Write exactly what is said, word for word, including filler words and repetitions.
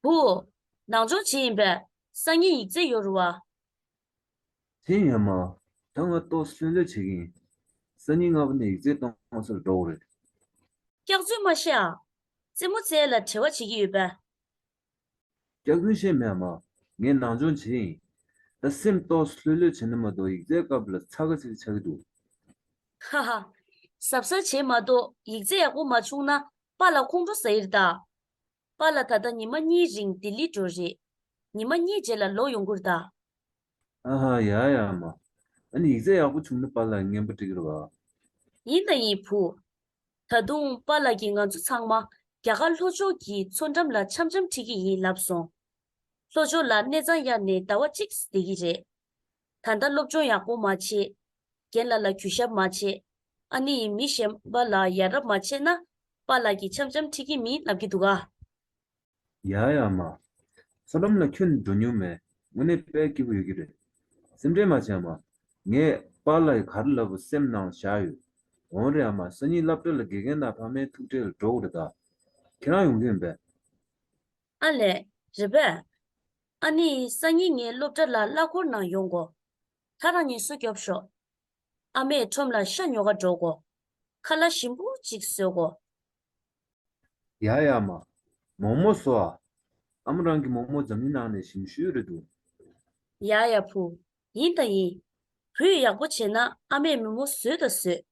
བུ། ནང་སྦྱོང་བྱེད་ཡིན་པས། སང་ཉིན་ཡིག་ཚད་ཡོད་རེད་བ། དེ་ཡིན་ཡ་མ། ད་ང་ཏོག་ཙམ་ལྷོད་ལྷོད་བྱེད་ཀྱི་ཡིན། སང་ཉིན་སྔ་པོ་ནས་ཡིག་ཚད་གཏོང་སར་འགྲོ་གི་རེད། སྐྱག་རྫུན་མ་བཤད་ཨ། རྩེད་མོ་རྩེ་ཡ་ལ་བྲེལ་བ་བྱེད་ཀྱི་ཡོད་པས། སྐྱག་རྫུན་བཤད་མེད་ཨ་མ། ངས་ནང་སྦྱོང་བྱེད་ཡིན། ད་སེམས་ཏོག་ཙམ་ལྷོད་ལྷོད་བྱས་ན་མ་གཏོགས་ཡིག་ཚད་སྐབས་ལ་ཚ་ག་ཚིག་ཆགས་ཀྱི་འདུག་ཧ་ཧ། གཟབ་གཟབ་བྱེད་མ་གཏོགས་ཡིག་ཚད་ཡག་པོ་མ་བྱུང་ན་པཱ་ལགས་ཁོང་ཁྲོ་ཟ་ཡི་རེད་ད། པཱ་ལགས་ད་ལྟ་ཉི་མ་གཉིས་རིང་ལྡི་ལི་འགྲོ་རེད། ཉི་མ་གཉིས་རྗེས་ལ་ལོག་ཡོང་གི་རེད་ད། ཨ་ཧ། ཡ་ཡ་མ། ཨ་ནི་ཡིག་ཚད་ཡག་པོ་བྱུང་ན་པཱ་ལགས་རྔན་པ་སྤྲད་ཀྱི་རེད་བ། ཡིན་ད་ཡིན་བུ། ད་དུང་པཱ་ལགས་ཀྱིས་ང་ཚོ་ཚང་མ་རྒྱ་གར་ལྷོ་ཕྱོགས་ཀྱི་མཚོ་འགྲམ་ལ་འཆམ་འཆམ་ཁྲིད་ཀྱི་ཡིན་ལབ་སོང་། ལྷོ་ཕྱོགས་ལ་གནས་ཚང་གཡར་ནས་ཟླ་བ་གཅིག་བསྡད་ཀྱི་རེད། ད་ལྟ་སློབ་སྦྱོང་ཡག་པོ་མ་བྱེད། རྒན་ལགས་ལ་གུས་ཞབས་མ་བྱེད། ཨ་ནི་མི་གཞན་པ་ལ་ཡ་རབས་མ་བྱེད་ན། པཱ་ལགས་ཀྱིས་འཆམ་འཆམ་ཁྲིད་ཀྱི་མིན་ལབ་ཀྱི་འདུག་ག་ཡ་ཡ་མ། མཚོ་འགྲམ་ལ་ཁྱོན་ནས་འགྲོ་མྱོང་མེད། དངོས་གནས་དཔེ་སྐྱིད་པོ་ཡོད་ཀྱི་རེད། སེམས་ཁྲལ་མ་བྱེད་ཨ་མ། ངས་པཱ་ལགས་ཀྱིས་ག་རེ་ལབ་པ་སེམས་ནང་བཞག་ཡོད། འོང་རེད་ཨ་མ། སང་ཉིན་སློབ་གྲྭ་ལ་དགེ་རྒན་དང་ཕ་མའི་ཐུག་འཕྲད་ལ་འགྲོ་དགོས་རེད་ད། ཁྱེད་རང་ཡོང་གི་ཡིན་པས། ཨ་ལས། རེད་པས། ཨ་ནི་སང་ཉིན་ངས་སློབ་གྲྭ་ལ་གླ་འཁོར་ནང་ཡོང་དགོས། ད་རང་ཉིད་སོ་སྐྱོབ་ཤོག་ཨ་མས་ཁྲོམ་ལ་ཤ་ཉོ་ག་འགྲོ་དགོས། ཁ་ལག་ཞིམ་པོ་གཅིག་བཟོ་དགོས། ཡ་ཡ་མ། མོག་མོག་བཟོ་ཨ། ཨ་མ་རང་གི་མོག་མོག་འཛམ་གླིང་ནང་ནས་ཞིམ་ཤོས་རེད་འདུག་ཡ་ཡ་བུ། ཡིན་ད་ཡིན། བུས་ཡག་པོ་བྱས་ན་ཨ་མས་མོག་མོག་བཟོས་ད་བཟོས།